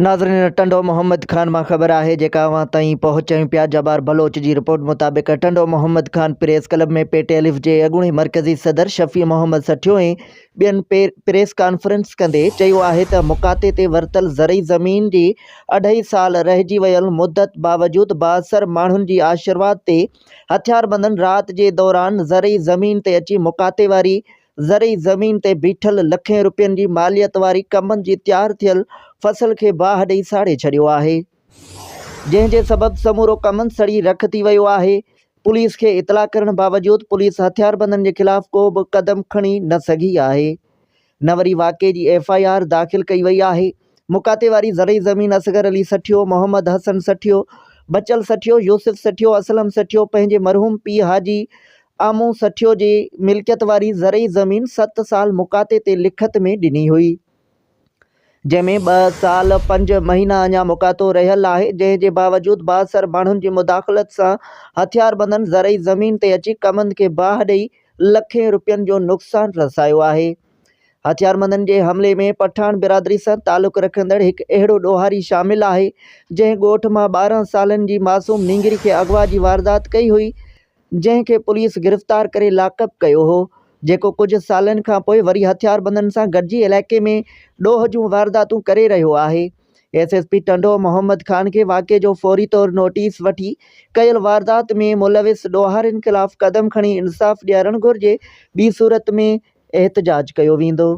ناظرين ٽنڊو محمد خان مان خبر آهي جيڪا اوهان تائين پهچايون پيا جبار بلوچ جي رپورٽ مطابق Tando Muhammad Khan press club ۾ P T L F جي اڳوڻي مرڪزي صدر شفيع محمد سٺيو ۽ ٻين پريس ڪانفرنس ڪندي چيو آهي ته مقاطعي تي ورتل زرعي زمين جي اڍائي سال رهجي ويل مدت باوجود بااثر ماڻهن جي آشرواد تي هٿياربندن رات جي دوران زرعي زمين تي اچي مقاطعي واري زرعي زمين تي بيٺل لکين روپين جي ماليت واري ڪمند جي تيار ٿيل فصل کي باهه ڏئي ساڙي ڇڏيو آهي، جنهن جي سبب سمورو ڪمند سڙي رک ٿي ويو آهي، پوليس کي اطلاع ڪرڻ باوجود پوليس هٿياربندن جي خلاف ڪو به قدم کڻي نه سگهي آهي، نه وري واقعي جي ايف I R داخل ڪئي وئي آهي. مقاطعي واري زرعي زمين اصغر علي سٺيو، محمد حسن سٺيو، بچل سٺيو، يوسف سٺيو، اسلم سٺيو پنهنجي مرحوم پيء حاجي آمون سٺيو جي ملڪيت واري زرعي زمين ست سال مقاطعي تي لکت ۾ ڏني هئي. جنهن ۾ ٻه سال پنج مهينا اڃا مقاطعو رهيل آهي، جنهن جي باوجود بااثر ماڻهن جي مداخلت سان هٿياربندن زرعي زمين تي اچي ڪمند کي باهه ڏئي لکين روپين جو نقصان رسايو آهي. هٿياربندن جي حملي ۾ پٺاڻ برادري سان تعلق رکندڙ هڪ اهڙو ڏوهاري شامل آهي، جنهن ڳوٺ مان 12 سالن جي معصوم نينگري کي اغوا جي واردات ڪئي هئي، جنهن کي پوليس گرفتار ڪري لاڪپ ڪيو هو، جيڪو ڪجهه سالن کانپوء وري هٿياربندن سان گڏجي علائقي ۾ ڏوهه جون وارداتون ڪري رهيو آهي. S S P Tando Muhammad Khan کي واقعي جو فوري طور نوٽيس وٺي ڪيل واردات ۾ ملوث ڏوهارين خلاف قدم کڻي انصاف ڏيارڻ گهرجي، ٻي صورت ۾ احتجاج ڪيو ويندو.